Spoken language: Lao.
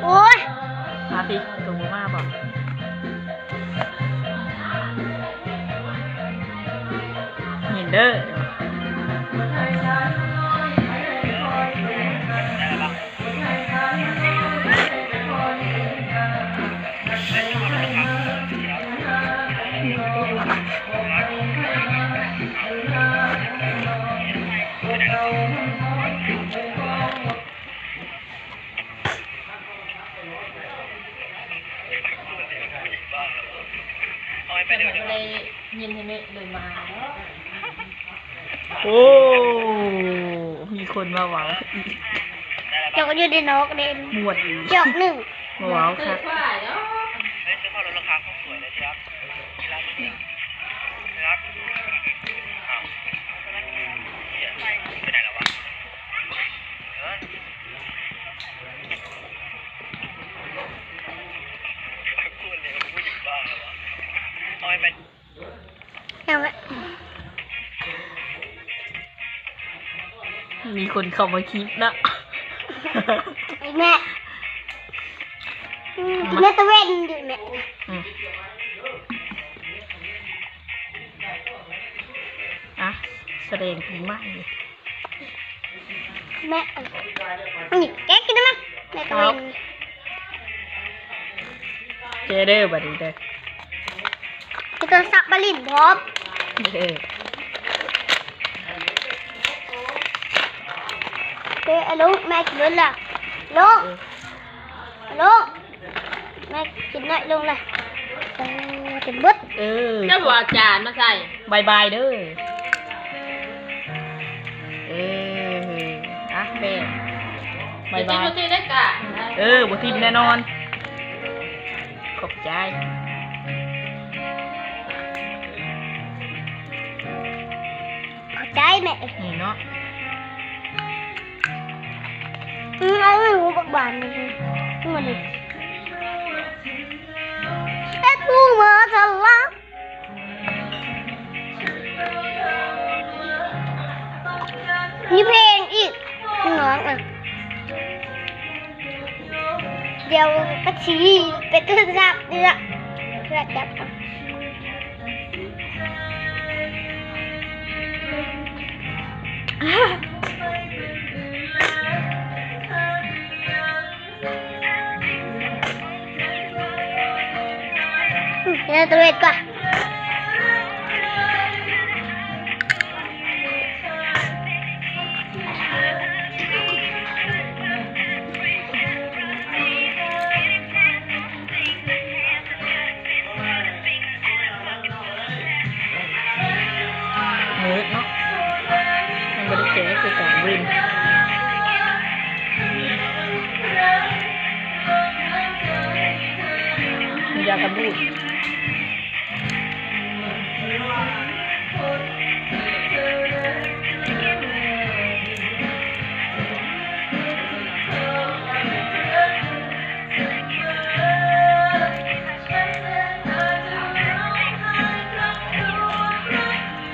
ໂອ້ຍ ມາພີ້ ໂຕບໍ່ມາບໍ່? ຍິນເດີ. ໂອ້ ມີຄົນມາເວົ້າອີກ. ເຈົ້າກໍຢູ່ໃນນອກເດ້ ໝວດອີກ ຈອກໜຶ່ງ ມາເວົ້າຄັກ. ມີຄົນເຂົ້າມາຄິດເນາະ ແມ່ ອືມ ແມ່ຕາເວັນຢູ່ແມ່ ອືມ ອ່ະ ສະແດງປີໃໝ່. ແມ່ ນີ້ແກະກິນໄດ້ໄໝ? ແມ່ຕາເວັນ ເຈົ້າ ແກະເດີ ບັດນີ້ເດີ ມີໂທລະສັບມາຫຼິ້ນພ້ອມ. ເອີ ເອີ ອາລຸງ ແມ່ກິນເບິດລະ ລຸງ ເອີ ອາລຸງ. ແມ່ກິນໜ້ອຍລົງລະ ເອີ ຈົນເບິດ. ເອີ ເຈົ້າບໍ່ເອົາຈານມາໃສ່. ບາຍບາຍເດີ. ເອີ ອ່ະ ແມ່ ບາຍບາຍ. ບໍ່ຖິ້ມເດ້ກະ ເອີ ບໍ່ຖິ້ມແນ່ນອນ. ຂອບໃຈ. ຂອບໃຈແມ່ ນີ້ເນາະ. ອືມ ເອົາໄວ້ຫູບັກບານນີ້ ນີ້ ເຮັດຫູມາສະລະ ມີເພງອີກ ນ້ອງ ອ່ະ. ດຽວກໍຊິເປັນໂທລະສັບນີ້ລະ ໂທລະສັບ. ອືມ ເຮັດຕະເວັນກ່ອນ. ມືດເນາະ ມັນບໍ່ໄດ້ແກະຄືການເວັນ ມີຢາກັນບູດ.